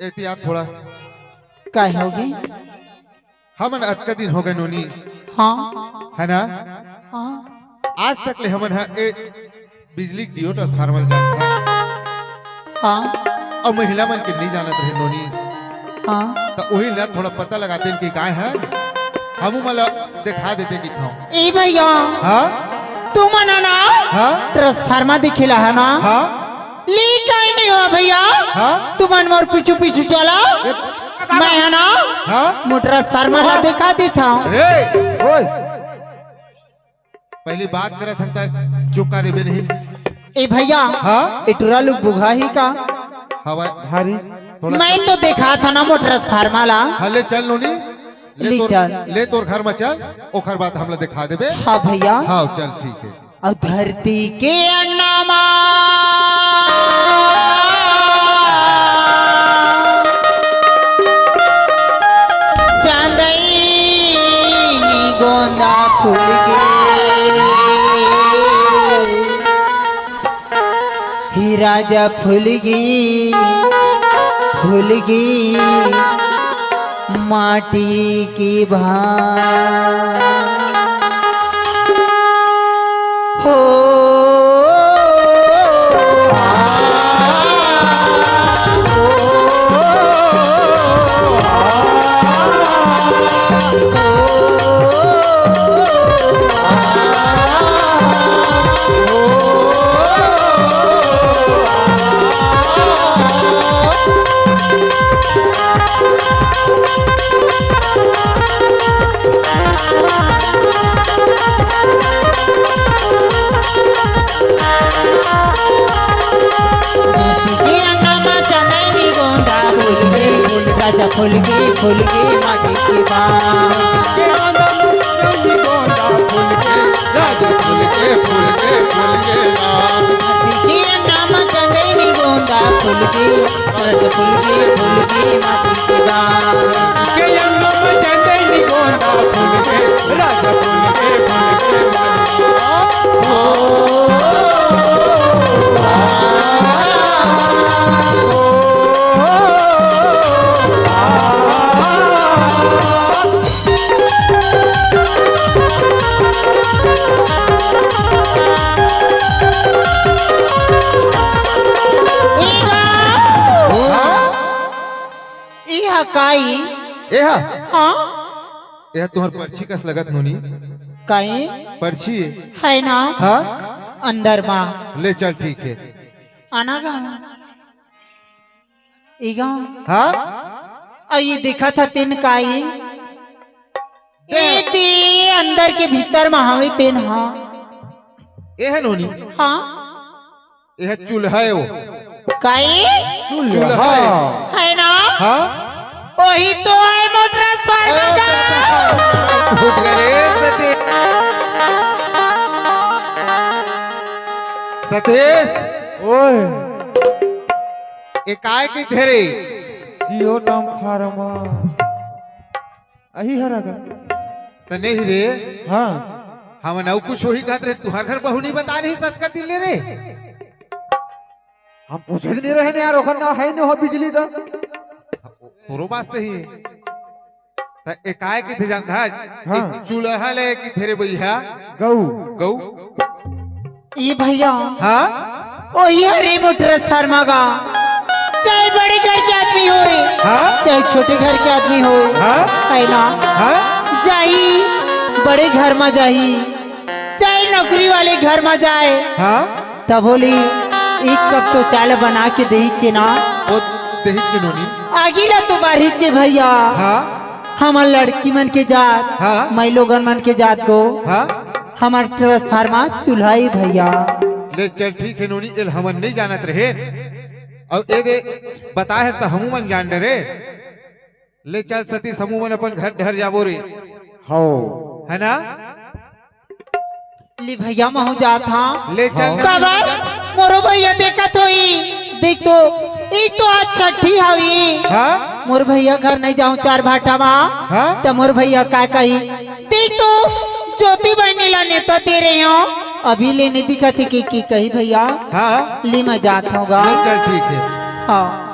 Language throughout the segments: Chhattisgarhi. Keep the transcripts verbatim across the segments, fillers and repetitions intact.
एहतियात थोड़ा। काय होगे? हमन अतका दिन होगे नोनी, हाँ। है ना? हाँ। आज तक ले हमन ह ए बिजली के diode transformer जानत हन। हाँ। अउ महिला मन के नइ जानत रहे नोनी। हाँ। त उही ला थोड़ा पता लगातेन कि काय हे, हमू मन ला देखा देते कि थाव। ए भैया। हाँ? तुमन ना? हाँ? Transformer दिखेला हे ना? हाँ? ले काय नइ हो भैया? हाँ? तुमन मोर पीछू पीछू चला। ए, मैं हे ना? हाँ? मोर transformer ला देखा देथव। रे, ओए। पहली बात करत हन त चुप का रेबे नहीं। ए भैया। हाँ? ए टुरा लोग बुघा ही का? हवा। हरी। थोड़ा मैं तो देखा था ना मोर transformer ला। हाँ, ले चल नोनी। ले ले तोर, चल। ले तोर घर में चल, ओखर बाद हमला देखा देबे। हाँ भैया। हाँ, चल ठीक है। अउ धरती के अंगना मा चांदनी गोंदा फूल गे, ही राजा फूल गे, फूल गे। माटी की भांति हो। राजा फूल गे, फूल गे माटी के बाग। राजा फूल गे, फूल गे, फूल गे माटी के बाग। के अंगना में चंदैनी गोंदा फूल गे, राजा फूल गे, फूल गे माटी के बाग। के अंगना में चंदैनी गोंदा फूल गे, राजा फूल गे, फूल गे माटी के बाग। ओ, ओ, ओ, ओ, इहा काई? एहा? हाँ। एहा तुहर पर्ची कस लगत नोनी। काई? पर्ची। है ना? हाँ? अंदर मा। ले चल, ठीक है। आना गा। इगा। हाँ? अ, ये देखत हतिन काई? ए दे अंदर के भीतर म हवे तेन हा। ए है नोनी। हाँ। ए है चूल्हा है वो। काई? चूल्हा है। है ना? हाँ? वही तो है मोटर ए, स्पार्क का। फूट गए रे सतीश। सतीश। ओए। ए काय की धेरे? जियो टम फार्मा। अही हरा का। त नहीं रे। हाँ। हमन अउ कुछ वही कहत रहे, तुहर घर बहू नहीं बता रही सतका दिल ले रे। हम पूछे नहीं रहे ने यार, ओखर ना है न हो बिजली दा। तोरो बात सही है। त एकाएक इथे जान था, हाँ। एक चूल्हा ले कि तेरे भैया। गऊ। गऊ। ई भैया। हाँ? ओही हरे मोटर फार्मा का। चाहे बड़े घर के आदमी होए, हाँ? चाहे छोटे घर के आदमी होए, हाँ? है ना? हाँ? जाही, बड़े घर में जाही, चाहे नौकरी वाले घर में जाए, हाँ? तब बोली, एक कप तो चाय बना के देही चे ना। ओ, देही चे नोनी। आगी ला तो बारही चे भैया। हाँ? हमर लड़की मन के जात, हाँ? माई लोगन मन के जात को, हाँ? हमर ट्रांसफार्मर चूल्हा ही भैया। ले चल ठीक है नोनी, एल हमन नहीं जानत रहे। अउ ए दे बताए हस त हमू मन जान डरे। ले चल सतीश, हमू मन अपन घर डहर जाबो रे। हौ। है ना? ले भैया महू जात हा। ले चल। काबर? मोरो भैया देखत होई। देख तो, एक तो आज छठी हवी। हाँ? मोर भैया घर नहीं जाऊं चार भाटा मा। हाँ? त मोर भैया काय कही? देख तो, ज्योति बहिनी ला नेता दे रहे हो। अभी ले नहीं दिखत हे कि, कि कही भैया। हाँ? ले मैं जात हूँ गा। ले चल ठीक है। हाँ।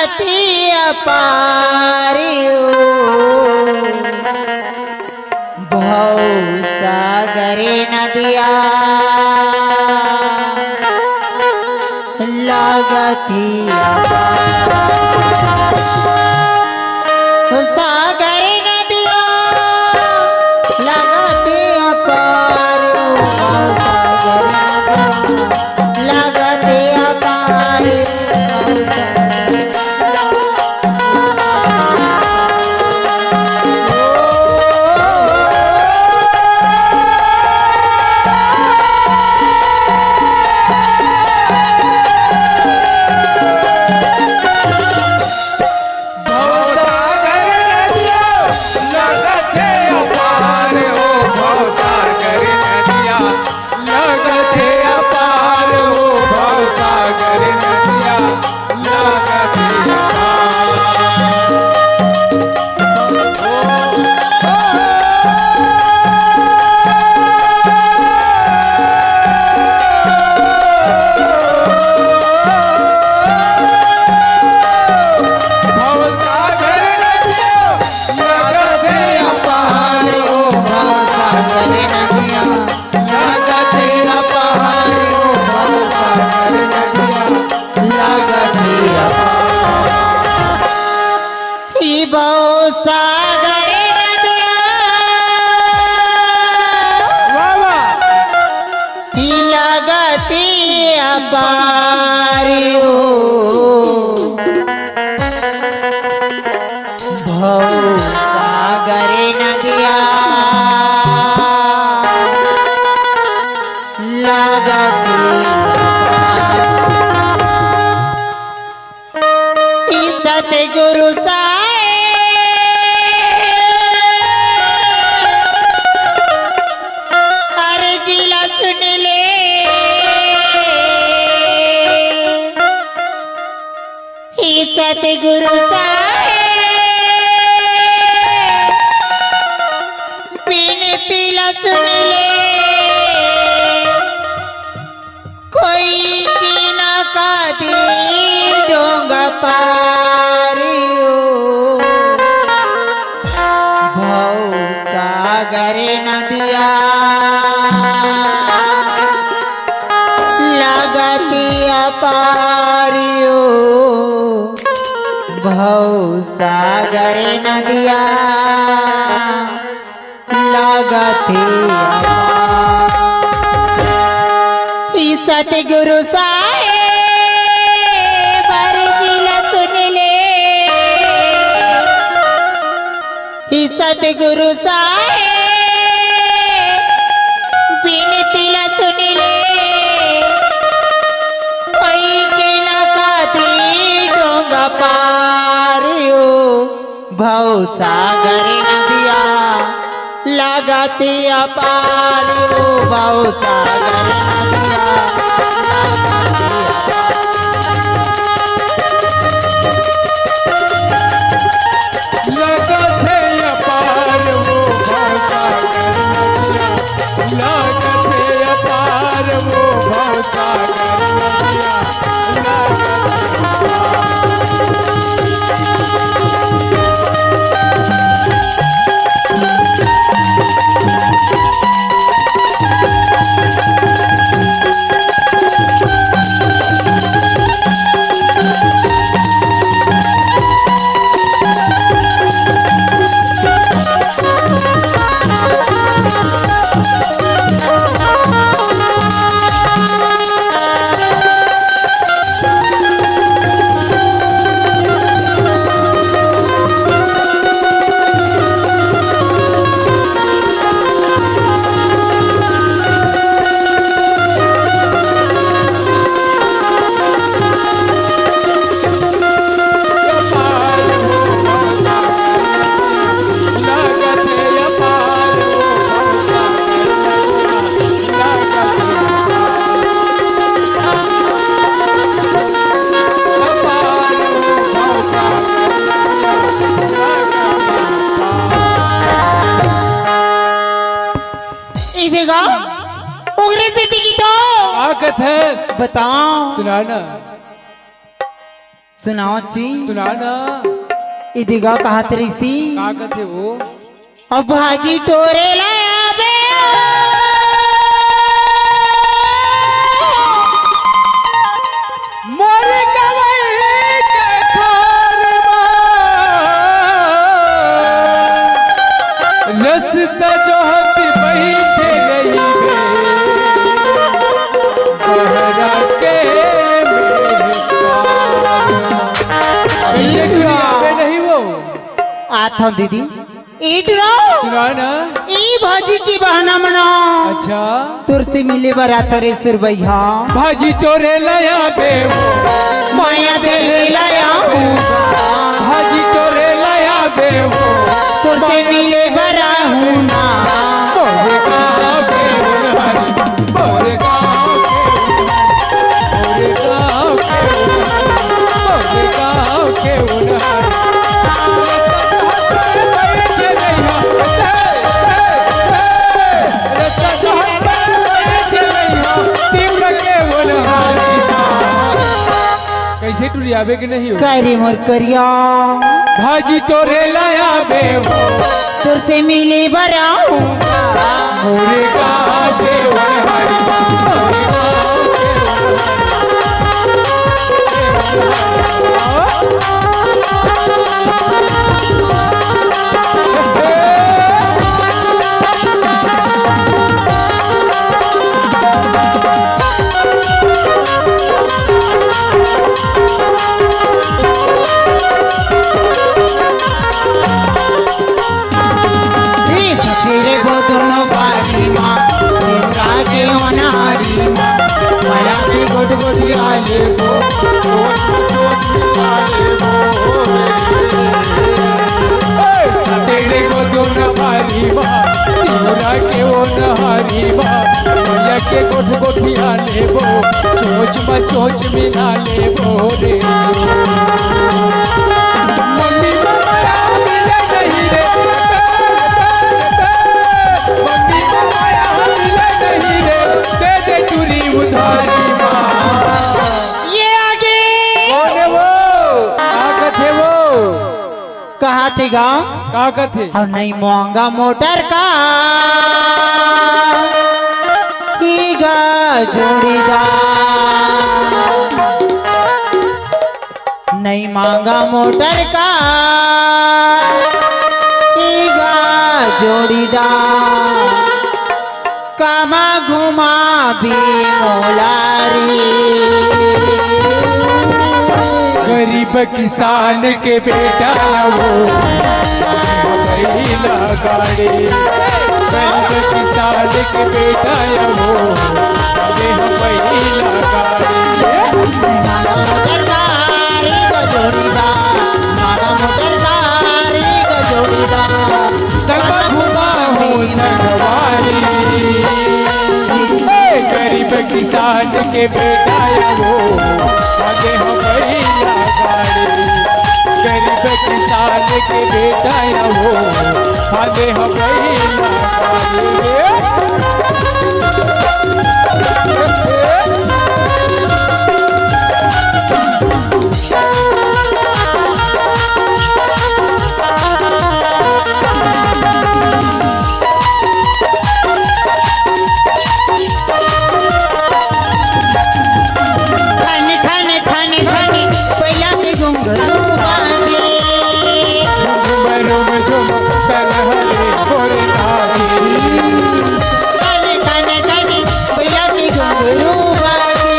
अति अपार ओ भव सागर नदिया लगति अपार। सागर नदिया लगति अपार, सागर नदिया लगति अपार। ई भव सागर नदिया। वाह, वाह। ई लगति अपार ओ भव सागर नदिया लगति अपार। ई सतगुरु साहेब अरजी ला सुन ले। ई सतगुरु साहेब बिनती ला सुन ले। कोई की ना कादी डोंगा पारियो, भव सागर नदिया लगति अपारियो, भव सागर नदिया लगति अपार। ई सतगुरु साहेब अरजी ला सुन ले। ई सतगुरु साहेब बिनती ला सुन ले। कोई के ना कादी डोंगा पारियो, भव सागर नदिया लगति अपार ओ, भव सागर नदिया लगति अपार। लगति अपार ओ, भव सागर नदिया लगति अपार ओ, भव सागर नदिया इसे गाओ, उगरे से टिकी तो। का कथस? बताओ। सुना ना। सुनाओ जी। सुना ना। इदिगा कहत रहिसी। का कथे वो? अब भाजी टोरे ला आबे। मोर गवई के ठोर मा। रस्ता जो हत बहिठे रहिबे। बहरा के मेहतारा। अरे अइसे टुरी आबे नहीं वो। आत हूँ दीदी। ए टुरा। सुना ना। ए भाजी के बहना मना। अच्छा। तोर से मिले बर आत हूँ रे सुरबैया। भाजी टोरे ला आबे वो। माया देहे ला आबे वो। भाजी टोरे ला आबे वो। तोर से मिले बर आहूँ ना। तोरे का आबे वो भाजी। कइसे टुरी आबे के नहीं हो? करे मोर करिया। भाजी टोरे ला आबे वो। तोर से मिले बर आहूँ। मोरे का देवन हरी। ए सफेरे गो दोनों बारी मा, निंदा के ओनहारी मा, माया के गोट गोटिया लेबो, गोट गोटिया लेबो। ए सफेरे गो दोनों बारी मा, निंदा के ओनहारी मा, माया के गोट गोटिया लेबो, चोंच मा चोंच मिला लेबो रे। मम्मी माया मिले नहीं रे। मम्मी माया मिले नहीं रे। दे दे टुरी उधारी मा। ये आगे। कौन है वो? का कथे वो? कहा थे गा? का कथे? अउ नहीं महंगा मोटर का, ई गा जोड़ीदार। नहीं महंगा मोटर का, ई गा जोड़ीदार। कामा घुमाबे मोला रे। गरीब किसान के बेटा वो, बैला गाड़ी। गरीब किसान के बेटा वो, ये बैला गाड़ी। माना मोटर गाड़ी का जोड़ीदार, माना मोटर गाड़ी का जोड़ीदार। संग घुमाहूँ संगवारी। ए, गरीब किसान के बेटा या वो, आगे हम बैला गाड़ी। गरीब किसान के बेटा या वो, आगे हम बैला गाड़ी। थाने, थाने, थाने, थाने, पहिला के घुंघरू बाजे। झुम, झुम, झुम, तन हरे गोरे नारी। थाने, थाने, थाने, पहिला के घुंघरू बाजे।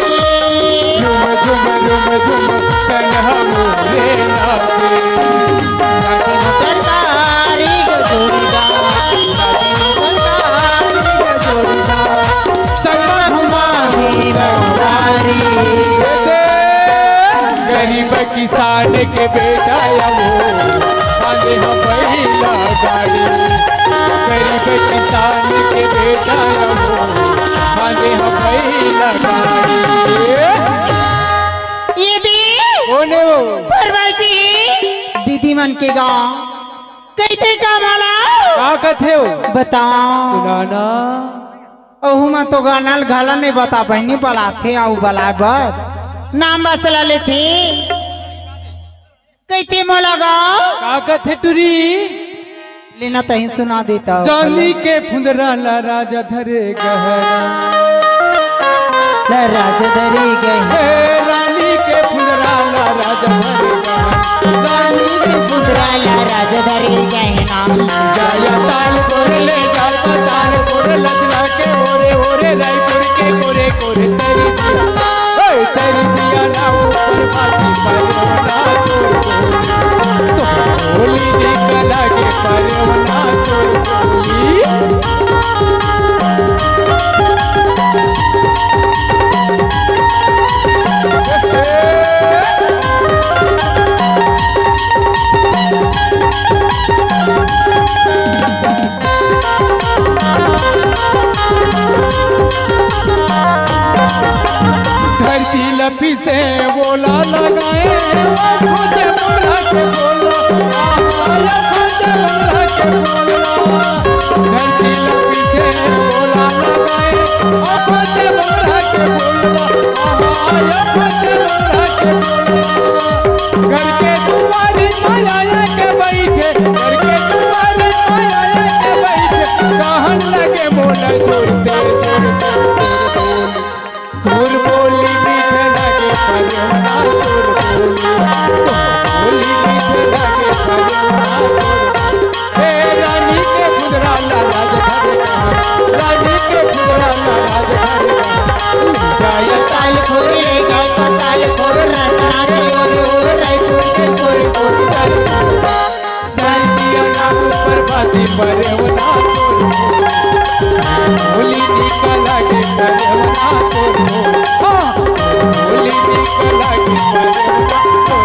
झुम, झुम, झुम, झुम, तन हमरे नाचे। सरकारी गजोड़ीदार, सरकारी गजोड़ीदार, संग घुमाही रंगदारी। गरीब किसान के बेटा या वो, आगे हम बैला गाड़ी। गरीब किसान के बेटा या वो, आगे हम बैला गाड़ी। ये दी। कौन है वो? परवासी। दीदी मन के गाँव। कइसे का माला? का कथे हो? बताओ। सुनाना। ओहू मन तो गाना ल घला नहीं बता बहिनी, बलाथे अउ बलाए बर नाम बस ला लेथे। कहिथे मोला गा। का कथे टुरी? लेना तहीं सुना देता। चांदी के फुंदरा ला राजा धरे गहना। ला राजा धरे गहना। हे रानी के फुंदरा ला राजा धरे गहना। रानी के फुंदरा ला राजा धरे गहना। जाया ताल गोरे ले जाता ताल गोरे लजना के ओरे ओरे रायपुर के गोरे गोरे तेरी दिया। ओए तेरी दिया ना ऊपर बाती पर ना छोड़। तो होली निकला के परवना तो होली। धरती लपी से बोला लगाए, वो खुद बोला के बोला, आहा, वो खुद बोला के बोला। धरती लपी से बोला लगाए, वो खुद बोला के बोला, आहा, वो खुद बोला के बोला। घर के दुआरी माया के बैठे, घर के दुआरी माया के बैठे, कहन लगे मोला जोर से, जोर से, जोर से। तोर बोली मीठ लागे परवना तोर बोली, तोर बोली मीठ लागे परवना तोर बोली। हे रानी के फुंदरा ला राज घर का, रानी के फुंदरा ला राज घर का। जाय ताल खोर ले जाय पताल खोर रसना के ओर ओर रायपुर के कोर कोर कर। धरतिया ना ऊपर बाती परवना तोर। होली निकला के परवना तोर। हाँ, होली निकला के परवना तोर।